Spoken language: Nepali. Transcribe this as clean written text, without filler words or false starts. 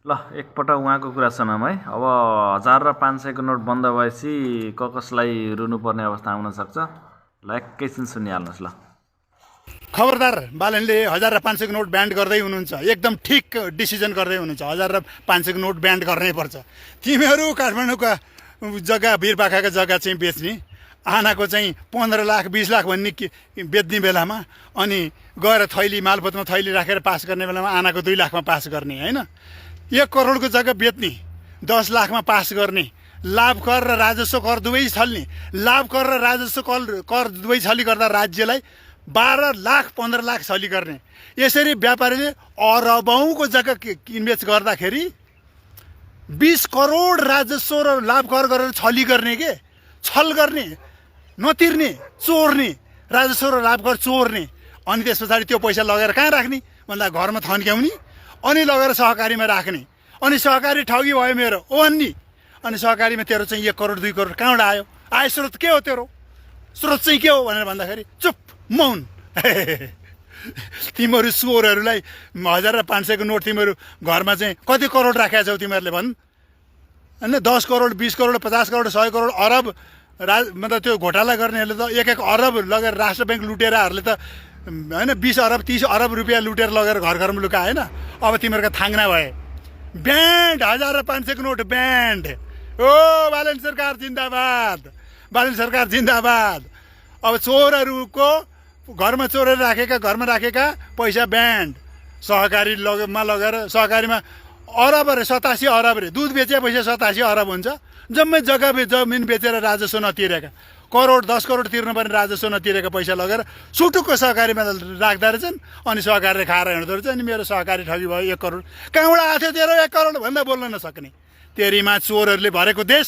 ल एकपल्ट उहाँको कुरा सुनौँ है। अब 1000 र 500 को नोट बन्द भएपछि कसलाई रुनुपर्ने अवस्था आउन सक्छ। ल एकैछिन सुनिहाल्नुहोस्। ल खबरदार, बालनले 1000 र 500 को नोट ब्यान्ड गर्दै हुनुहुन्छ। एकदम ठिक डिसिजन गर्दै हुनुहुन्छ। 1000 र 500 को नोट ब्यान्ड गर्नै पर्छ। तिमीहरू काठमाडौँका जग्गा, वीरपाखाका जग्गा चाहिँ बेच्ने, आनाको चाहिँ 15 लाख 20 लाख भन्ने बेच्ने बेलामा, अनि गएर थैली मालपोतमा थैली राखेर पास गर्ने बेलामा आनाको 2 लाखमा पास गर्ने होइन। 1 करोडको जग्गा बेच्ने, 10 लाखमा पास गर्ने, लाभ कर र राजस्व कर दुवै छल्ने, लाभ कर र राजस्व कर दुवै छली गर्दा राज्यलाई 12 लाख 15 लाख छली गर्ने। यसरी व्यापारीले अरबौँको जग्गा किनबेच गर्दाखेरि 20 करोड राजस्व र लाभ कर गरेर छली गर्ने, के छल गर्ने, नतिर्ने, चोर्ने, राजस्व र लाभ कर चोर्ने। अनि त्यस पछाडि त्यो पैसा लगेर कहाँ राख्ने भन्दा घरमा थन्क्याउने, अनि लगेर सहकारीमा राख्ने। अनि सहकारी ठगी भयो मेरो ओहन्नी। अनि सहकारीमा तेरो चाहिँ 1 करोड 2 करोड कहाँबाट आयो? आय स्रोत के हो तेरो? स्रोत चाहिँ के हो भनेर भन्दाखेरि चुप, मौन। तिमीहरू चोरहरूलाई 1000 र 500 को नोट तिमीहरू घरमा चाहिँ कति करोड राखेका छौ तिमीहरूले भन् होइन? 10 करोड 20 करोड 50 करोड 100 करोड अरब मतलब त्यो घोटाला गर्नेहरूले त 1 अरब लगेर राष्ट्र ब्याङ्क लुटेराहरूले त होइन 20 अरब 30 अरब रुपियाँ लुटेर लगेर घर घरमा लुका होइन। अब तिमीहरूको थाङ्ना भए। ब्यान्ड 1000 र 500 को नोट ब्यान्ड। ओ बालन सरकार जिन्दाबाद, बालन सरकार जिन्दाबाद। अब चोरहरूको घरमा चोरेर राखेका, घरमा राखेका पैसा ब्यान्ड। सहकारीमा लगेर, सहकारीमा अरब अरे 87 अरब रे, दुध बेचे पैसा 87 अरब हुन्छ। जम्मै जग्गा जमिन बेचेर राजस्व नतिरेका, करोड 10 करोड तिर्नुपर्ने राजस्व नतिरेका पैसा लगेर सुटुक्क सहकारीमा राख्दा रहेछन्। अनि सहकारीले खाएर हिँड्दो रहेछ। अनि मेरो सहकारी ठगी भयो 1 करोड। कहाँबाट आएको थियो तेरो 1 करोड भन्दा बोल्न नसक्ने। तेरीमा चोरहरूले भरेको देश,